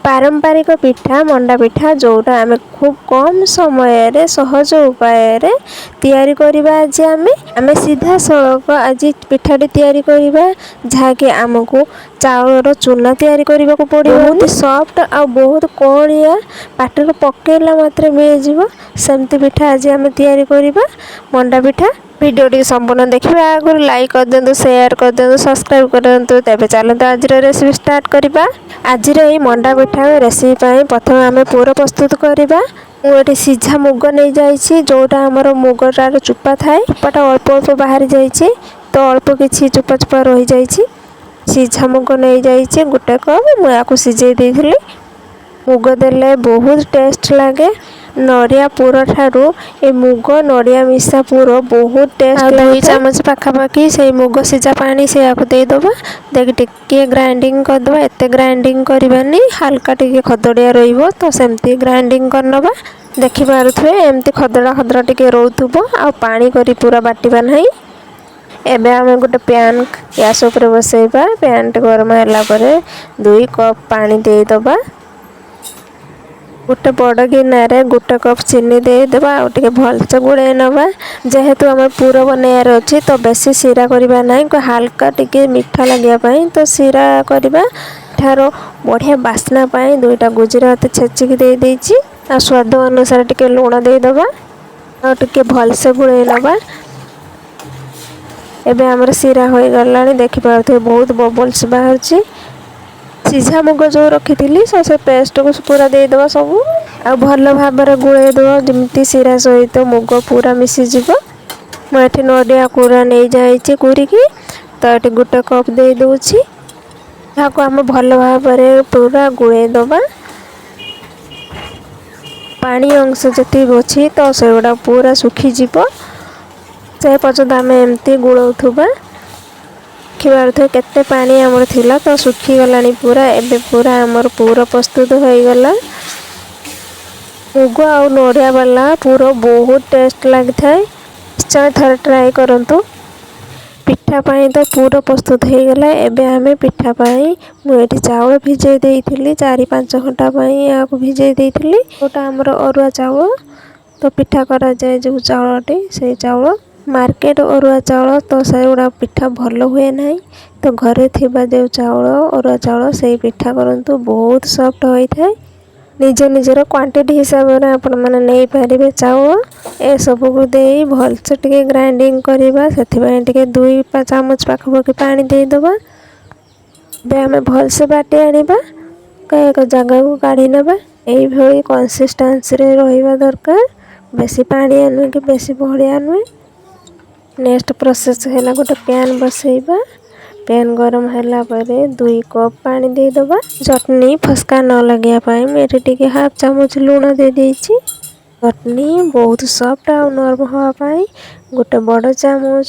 ପାରମ୍ପରିକ ପିଠା ମଣ୍ଡା ପିଠା, ଯେଉଁଟା ଆମେ ଖୁବ୍ କମ୍ ସମୟରେ ସହଜ ଉପାୟରେ ତିଆରି କରିବା। ଆଜି ଆମେ ସିଧାସଳଖ ଆଜି ପିଠାଟି ତିଆରି କରିବା, ଯାହାକି ଆମକୁ ଚାଉଳର ଚୁନା ତିଆରି କରିବାକୁ ପଡ଼ିବ। ବହୁତ ସଫ୍ଟ ଆଉ ବହୁତ କଅଁଳିଆ, ପାଟିରୁ ପକେଇଲା ମାତ୍ରେ ମିଳିଯିବ, ସେମିତି ପିଠା ଆଜି ଆମେ ତିଆରି କରିବା, ମଣ୍ଡା ପିଠା। ଭିଡ଼ିଓଟି ସମ୍ପୂର୍ଣ୍ଣ ଦେଖିବା ଆଗରୁ ଲାଇକ୍ କରିଦିଅନ୍ତୁ, ସେୟାର କରିଦିଅନ୍ତୁ, ସବସ୍କ୍ରାଇବ୍ କରନ୍ତୁ। ତେବେ ଚାଲନ୍ତୁ, ଆଜିର ରେସିପି ଷ୍ଟାର୍ଟ କରିବା। ଆଜିର ଏଇ ମଣ୍ଡା ପିଠା ରେସିପି ପାଇଁ ପ୍ରଥମେ ଆମେ ପୁର ପ୍ରସ୍ତୁତ କରିବା। ମୁଁ ଏଠି ସିଝା ମୁଗ ନେଇଯାଇଛି, ଯେଉଁଟା ଆମର ମୁଗଟାର ଚୋପା ଥାଏ। ଚୋପାଟା ଅଳ୍ପ ଅଳ୍ପ ବାହାରି ଯାଇଛି, ତ ଅଳ୍ପ କିଛି ଚୋପା ଚୋପା ରହିଯାଇଛି। ସିଝା ମୁଗ ନେଇଯାଇଛି ଗୋଟେ କପ୍। ମୁଁ ୟାକୁ ସିଝେଇ ଦେଇଥିଲି। ମୁଗ ଦେଲେ ବହୁତ ଟେଷ୍ଟ ଲାଗେ। ନଡ଼ିଆ ପୁର ଠାରୁ ଏ ମୁଗ ନଡ଼ିଆ ମିଶା ପୁର ବହୁତ ଟେଷ୍ଟ। 2 ଚାମଚ ପାଖାପାଖି ସେଇ ମୁଗ ସିଝା ପାଣି ସେଇଆକୁ ଦେଇଦେବା। ଦେଇକି ଟିକିଏ ଗ୍ରାଇଣ୍ଡିଙ୍ଗ କରିଦେବା। ଏତେ ଗ୍ରାଇଣ୍ଡିଙ୍ଗ କରିବାନି, ହାଲକା ଟିକେ ଖଦଡ଼ିଆ ରହିବ, ତ ସେମିତି ଗ୍ରାଇଣ୍ଡିଙ୍ଗ କରିନେବା। ଦେଖିପାରୁଥିବେ, ଏମିତି ଖଦଡ଼ା ଖଦଡ଼ା ଟିକେ ରହୁଥିବ, ଆଉ ପାଣି କରି ପୁରା ବାଟିବା ନାହିଁ। ଏବେ ଆମେ ଗୋଟେ ପ୍ୟାନ୍ ଗ୍ୟାସ୍ ଉପରେ ବସେଇବା। ପ୍ୟାନ୍ଟି ଗରମ ହେଲା ପରେ 2 କପ୍ ପାଣି ଦେଇଦେବା। ଗୋଟେ ବଡ଼ ଗିନାରେ ଗୋଟେ କପ୍ ଚିନି ଦେଇଦେବା ଆଉ ଟିକେ ଭଲସେ ଗୋଳେଇ ନେବା। ଯେହେତୁ ଆମର ପୁର ବନେଇବାର ଅଛି, ତ ବେଶୀ ଶିରା କରିବା ନାହିଁ। ହାଲକା ଟିକେ ମିଠା ଲାଗିବା ପାଇଁ ତ ଶିରା କରିବା। ପିଠାର ବଢ଼ିଆ ବାସ୍ନା ପାଇଁ ଦୁଇଟା ଗୁଜୁରାତି ଛେଚିକି ଦେଇଦେଇଛି ଆଉ ସ୍ୱାଦ ଅନୁସାରେ ଟିକେ ଲୁଣ ଦେଇଦେବା ଆଉ ଟିକେ ଭଲସେ ଗୋଳେଇ ନେବା। ଏବେ ଆମର ଶିରା ହୋଇଗଲାଣି। ଦେଖିପାରୁଥିବେ, ବହୁତ ବବଲ୍ସ ବାହାରୁଛି। ସିଝା ମୁଗ ଯେଉଁ ରଖିଥିଲି, ସେ ପେଷ୍ଟକୁ ପୁରା ଦେଇଦେବା ସବୁ ଆଉ ଭଲ ଭାବରେ ଗୋଳେଇ ଦେବା, ଯେମିତି ଶିରା ସହିତ ମୁଗ ପୁରା ମିଶିଯିବ। ମୁଁ ଏଠି ନଡ଼ିଆ କୁରା ନେଇଯାଇଛି କୁରିକି, ତ ଏଠି ଗୋଟେ କପ୍ ଦେଇଦେଉଛି। ଏହାକୁ ଆମେ ଭଲ ଭାବରେ ପୁରା ଗୋଳେଇ ଦେବା। ପାଣି ଅଂଶ ଯେତିକି ଅଛି, ତ ସେଗୁଡ଼ା ପୁରା ଶୁଖିଯିବ, ସେ ପର୍ଯ୍ୟନ୍ତ ଆମେ ଏମିତି ଗୋଳଉଥିବା। ଦେଖିପାରୁଥିବେ, କେତେ ପାଣି ଆମର ଥିଲା, ତ ଶୁଖିଗଲାଣି ପୁରା। ଏବେ ପୁରା ଆମର ପୁର ପ୍ରସ୍ତୁତ ହୋଇଗଲା। ମୁଗ ଆଉ ନଡ଼ିଆ ବାଲା ପୁର ବହୁତ ଟେଷ୍ଟ ଲାଗିଥାଏ। ନିଶ୍ଚୟ ଥରେ ଟ୍ରାଏ କରନ୍ତୁ। ପିଠା ପାଇଁ ତ ପୁର ପ୍ରସ୍ତୁତ ହେଇଗଲା। ଏବେ ଆମେ ପିଠା ପାଇଁ ମୁଁ ଏଠି ଚାଉଳ ଭିଜେଇ ଦେଇଥିଲି। 4-5 ଘଣ୍ଟା ପାଇଁ ଏହାକୁ ଭିଜେଇ ଦେଇଥିଲି। ଯେଉଁଟା ଆମର ଅରୁଆ ଚାଉଳ, ତ ପିଠା କରାଯାଏ ଯେଉଁ ଚାଉଳଟି, ସେଇ ଚାଉଳ। ମାର୍କେଟ ଅରୁଆ ଚାଉଳ ତ ସେଗୁଡ଼ା ପିଠା ଭଲ ହୁଏ ନାହିଁ। ତ ଘରେ ଥିବା ଯେଉଁ ଚାଉଳ, ଅରୁଆ ଚାଉଳ, ସେଇ ପିଠା କରନ୍ତୁ, ବହୁତ ସଫ୍ଟ ହୋଇଥାଏ। ନିଜ ନିଜର କ୍ୱାଣ୍ଟିଟି ହିସାବରେ ଆପଣମାନେ ନେଇପାରିବେ ଚାଉଳ। ଏସବୁକୁ ଦେଇ ଭଲସେ ଟିକେ ଗ୍ରାଇଣ୍ଡିଙ୍ଗ କରିବା। ସେଥିପାଇଁ ଟିକେ 2 ଚାମଚ ପାଖାପାଖି ପାଣି ଦେଇଦେବା। ଏବେ ଆମେ ଭଲସେ ବାଟି ଆଣିବା, ଏକ ଜାଗାକୁ କାଢ଼ି ନେବା। ଏଇଭଳି କନସିଷ୍ଟାନ୍ସିରେ ରହିବା ଦରକାର, ବେଶୀ ପାଣିଆ ନୁହେଁ କି ବେଶୀ ବହଳିଆ ନୁହେଁ। ନେକ୍ସଟ ପ୍ରୋସେସ୍ ହେଲା ଗୋଟେ ପ୍ୟାନ୍ ବସେଇବା। ପ୍ୟାନ୍ ଗରମ ହେଲା ପରେ 2 କପ୍ ପାଣି ଦେଇଦେବା। ଚଟନି ଫସ୍କା ନ ଲାଗିବା ପାଇଁ ମୁଁ ଏଠି ଟିକେ ହାଫ୍ ଚାମଚ ଲୁଣ ଦେଇଦେଇଛି। ଚଟନି ବହୁତ ସଫ୍ଟ ଆଉ ନରମ ହେବା ପାଇଁ ଗୋଟେ ବଡ଼ ଚାମଚ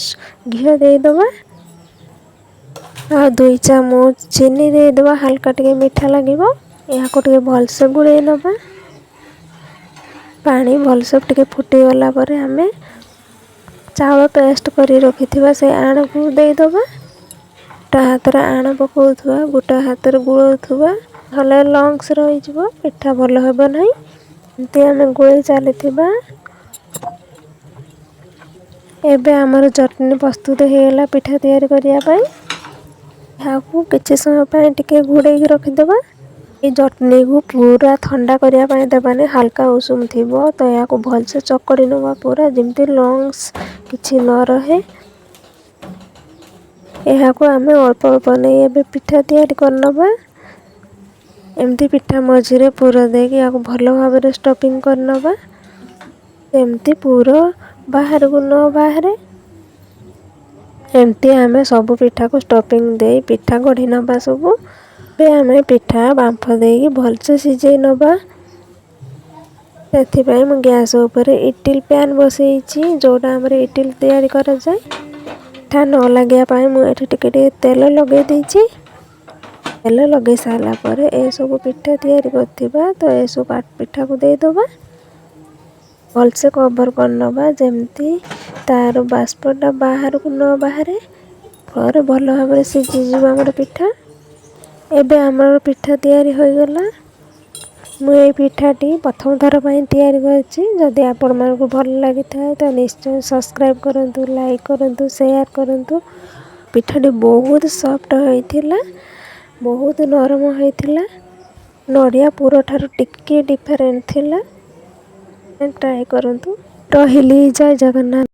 ଘିଅ ଦେଇଦେବା ଆଉ 2 ଚାମଚ ଚିନି ଦେଇଦେବା। ହାଲକା ଟିକେ ମିଠା ଲାଗିବ। ଏହାକୁ ଟିକେ ଭଲସେ ଗୋଳେଇ ନେବା। ପାଣି ଭଲସେ ଟିକେ ଫୁଟିଗଲା ପରେ ଆମେ ଚାଉଳ ପେଷ୍ଟ କରି ରଖିଥିବା ସେ ଆଣକୁ ଦେଇଦେବା। ଗୋଟେ ହାତରେ ଆଣ ପକାଉଥିବା, ଗୋଟେ ହାତରେ ଗୋଳଉଥିବା, ହେଲେ ଲମ୍ପସ୍ ରହିଯିବ, ପିଠା ଭଲ ହେବ ନାହିଁ। ଏମିତି ଆମେ ଗୋଳେଇ ଚାଲିଥିବା। ଏବେ ଆମର ଚଟଣି ପ୍ରସ୍ତୁତ ହେଇଗଲା ପିଠା ତିଆରି କରିବା ପାଇଁ। ଏହାକୁ କିଛି ସମୟ ପାଇଁ ଟିକେ ଘୋଡ଼େଇକି ରଖିଦେବା। ଏଇ ଚଟଣିକୁ ପୁରା ଥଣ୍ଡା କରିବା ପାଇଁ ଦେବାନି, ହାଲକା ଉଷୁମ ଥିବ। ତ ଏହାକୁ ଭଲସେ ଚକଡ଼ି ନେବା ପୁରା, ଯେମିତି ଲମ୍ପସ୍ କିଛି ନ ରହେ। ଏହାକୁ ଆମେ ଅଳ୍ପ ଅଳ୍ପ ନେଇ ଏବେ ପିଠା ତିଆରି କରିନେବା। ଏମିତି ପିଠା ମଝିରେ ପୁର ଦେଇକି ଏହାକୁ ଭଲ ଭାବରେ ଷ୍ଟଫିଂ କରିନେବା, ଏମିତି ପୁର ବାହାରକୁ ନ ବାହାରେ। ଏମିତି ଆମେ ସବୁ ପିଠାକୁ ଷ୍ଟଫିଂ ଦେଇ ପିଠା ଗଢ଼ି ନେବା ସବୁ। ଏବେ ଆମେ ପିଠା ବାମ୍ଫ ଦେଇକି ଭଲସେ ସିଝେଇ ନେବା। ସେଥିପାଇଁ ମୁଁ ଗ୍ୟାସ୍ ଉପରେ ଇଟିଲି ପ୍ୟାନ୍ ବସେଇଛି, ଯେଉଁଟା ଆମର ଇଟିଲି ତିଆରି କରାଯାଏ। ପିଠା ନ ଲାଗିବା ପାଇଁ ମୁଁ ଏଠି ଟିକେ ଟିକେ ତେଲ ଲଗେଇ ଦେଇଛି। ତେଲ ଲଗେଇ ସାରିଲା ପରେ ଏସବୁ ପିଠା ତିଆରି କରିଥିବା, ତ ଏସବୁ ପିଠାକୁ ଦେଇଦେବା। ଭଲସେ କଭର୍ କରିନେବା, ଯେମିତି ତାର ବାଷ୍ପଟା ବାହାରକୁ ନ ବାହାରେ। ଫଳରେ ଭଲ ଭାବରେ ସିଝିଯିବ ଆମର ପିଠା। ଏବେ ଆମର ପିଠା ତିଆରି ହୋଇଗଲା। ମୁଁ ଏଇ ପିଠାଟି ପ୍ରଥମ ଥର ପାଇଁ ତିଆରି କରିଛି। ଯଦି ଆପଣମାନଙ୍କୁ ଭଲ ଲାଗିଥାଏ, ତ ନିଶ୍ଚୟ ସବସ୍କ୍ରାଇବ୍ କରନ୍ତୁ, ଲାଇକ୍ କରନ୍ତୁ, ସେୟାର କରନ୍ତୁ। ପିଠାଟି ବହୁତ ସଫ୍ଟ ହୋଇଥିଲା, ବହୁତ ନରମ ହୋଇଥିଲା। ନଡ଼ିଆ ପୁର ଠାରୁ ଟିକେ ଡିଫରେଣ୍ଟ ଥିଲା। ଟ୍ରାଏ କରନ୍ତୁ। ରହିଲି, ଜୟ ଜଗନ୍ନାଥ।